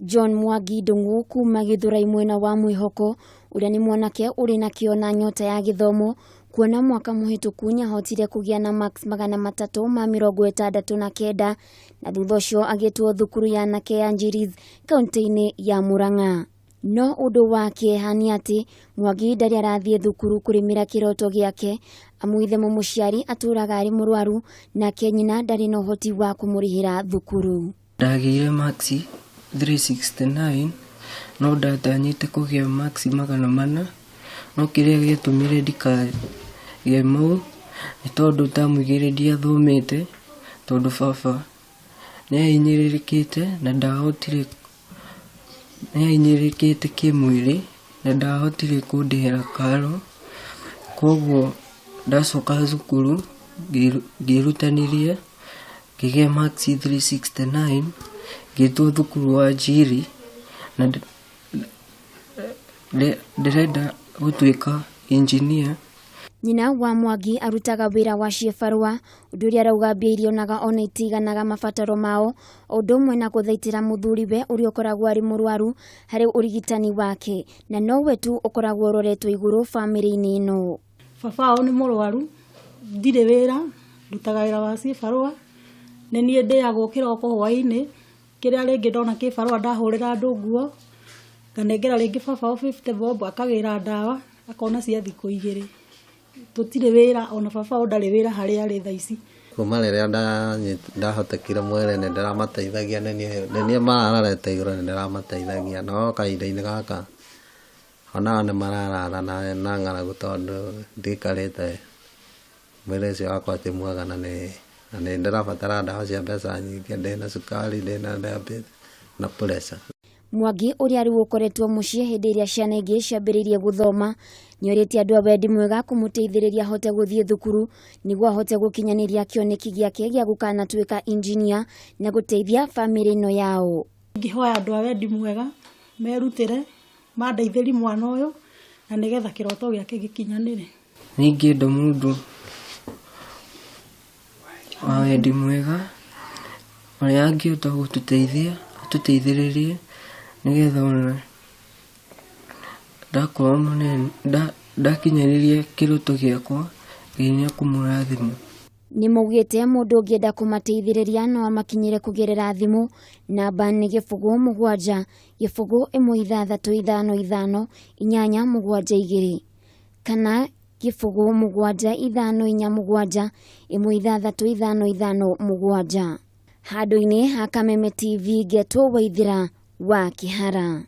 John Mwangi Ndung'u kuma Githurai mwena wa Mwihoko, ũrĩa nĩ mwanake ũrĩ na kĩo na nyota ya gĩthomo, kuona mwaka mũhĩtũku nĩahotire kũgĩa na marks 369, na thutha ũcio agĩtwo thukuru ya anake ya Njiris kaunti-inĩ ya Murang'a. No ũndũ wa kĩeha nĩ atĩ Mwangi ndarĩ arathiĩ thukuru kũrĩmĩra kĩroto gĩake, amu ithe mũmũciari atũraga arĩ mũrwaru nake nyina ndarĩ na ũhoti wa kũmũrĩhĩra thukuru. Ndagĩire marks 369 no ndatanyĩte kũgĩa marks 400, no kĩrĩa gĩatũmire ndikagĩe mau nĩ tondũ tamu igĩrĩ ndiathomete, tondũ baba nĩ ahinyĩrĩrĩkĩte na ndahotire, nĩ ahinyĩrĩrĩkĩte kĩmwĩrĩ na ndahotire kũndĩhĩra karo, koguo ndacoka thukuru ngĩrutanĩria ngĩgĩa marks 369, ngĩtwo thukuru wa Njiri na ndĩrenda gũtuĩka engineer. Nyina wa Mwangi arutaga wĩra wa ciĩbarũa, ũndũ ũrĩa arauga mbia iria onaga ona itiganaga mabataro mao, o ũndũ ũmwe na gũthaitĩra mũthuriwe ũrĩa ũkoragwo arĩ mũrwaru harĩ ũrigitani wake, na nowe tu ũkoragwo ũroretwo igũrũ bamĩrĩ-inĩ ĩno. Baba wao nĩ mũrwaru, ndirĩ wĩra, ndutaga wĩra wa ciĩbarũa, nĩ niĩ ndĩagwo kĩroko hwaĩ-inĩ, kĩrĩa rĩngĩ ndona kĩbarũa ndahũrĩra andũ nguo, nganengera rĩngĩ baba wao 50 bob akagĩra ndawa, akona cia thikũ igĩrĩ. Tũtirĩ wĩra, ona baba wao ndarĩ wĩra harĩa arĩ thaa ici. Kuma rĩrĩa ndahotekire mwĩrĩ nĩ ndĩramateithagia, nĩ niĩ mararorete igũrũ nĩ ndĩramateithagia, no kahinda-inĩ gaka onao nĩ mararara na ng'aragu tondũ ndikarĩte mwĩrĩ ũcio wakwa ti mwega na nĩ ndĩrabatara ndawa cia mbeca nyingĩ, ndĩna cukari, ndĩna diabetes na pressure. Mwangi ũrĩa rĩu ũkoretwo mũciĩ hĩndĩ ĩrĩa ciana ingĩ ciambĩrĩirie gũthoma, nĩorĩtie andũ a wendi mwega kũmũteithĩrĩria ahote gũthiĩ thukuru nĩguo ahote gũkinyanĩria kĩoneki gĩake gĩa gũkanatuĩka injinia na gũteithia bamĩrĩ ĩno yao. Ingĩhoya andũ a wendi mwega merutĩre mandeithĩrie mwana ũyũ na nĩgetha kĩroto gĩake gĩkinyanĩre. Niĩ ingĩenda mũndũ wa wendi mwega ũrĩa angĩhota gũtũteithia, atũteithĩrĩrie nĩgetha ona ndakorwo mũnene, ndakinyanĩria kĩroto gĩakwa, Ngai nĩ ekũmũrathima. Nĩ maugĩte mũndũ ũngĩenda kũmateithĩrĩria no amakinyĩre kũgerera thimũ namba nĩ 0 7 0 1 6 5 5 8 7 2 kana 0 7 5 4 7 1 6 5 5 7. Handũ-inĩ ha Kameme TV ngetwo Waithĩra wa Kĩhara.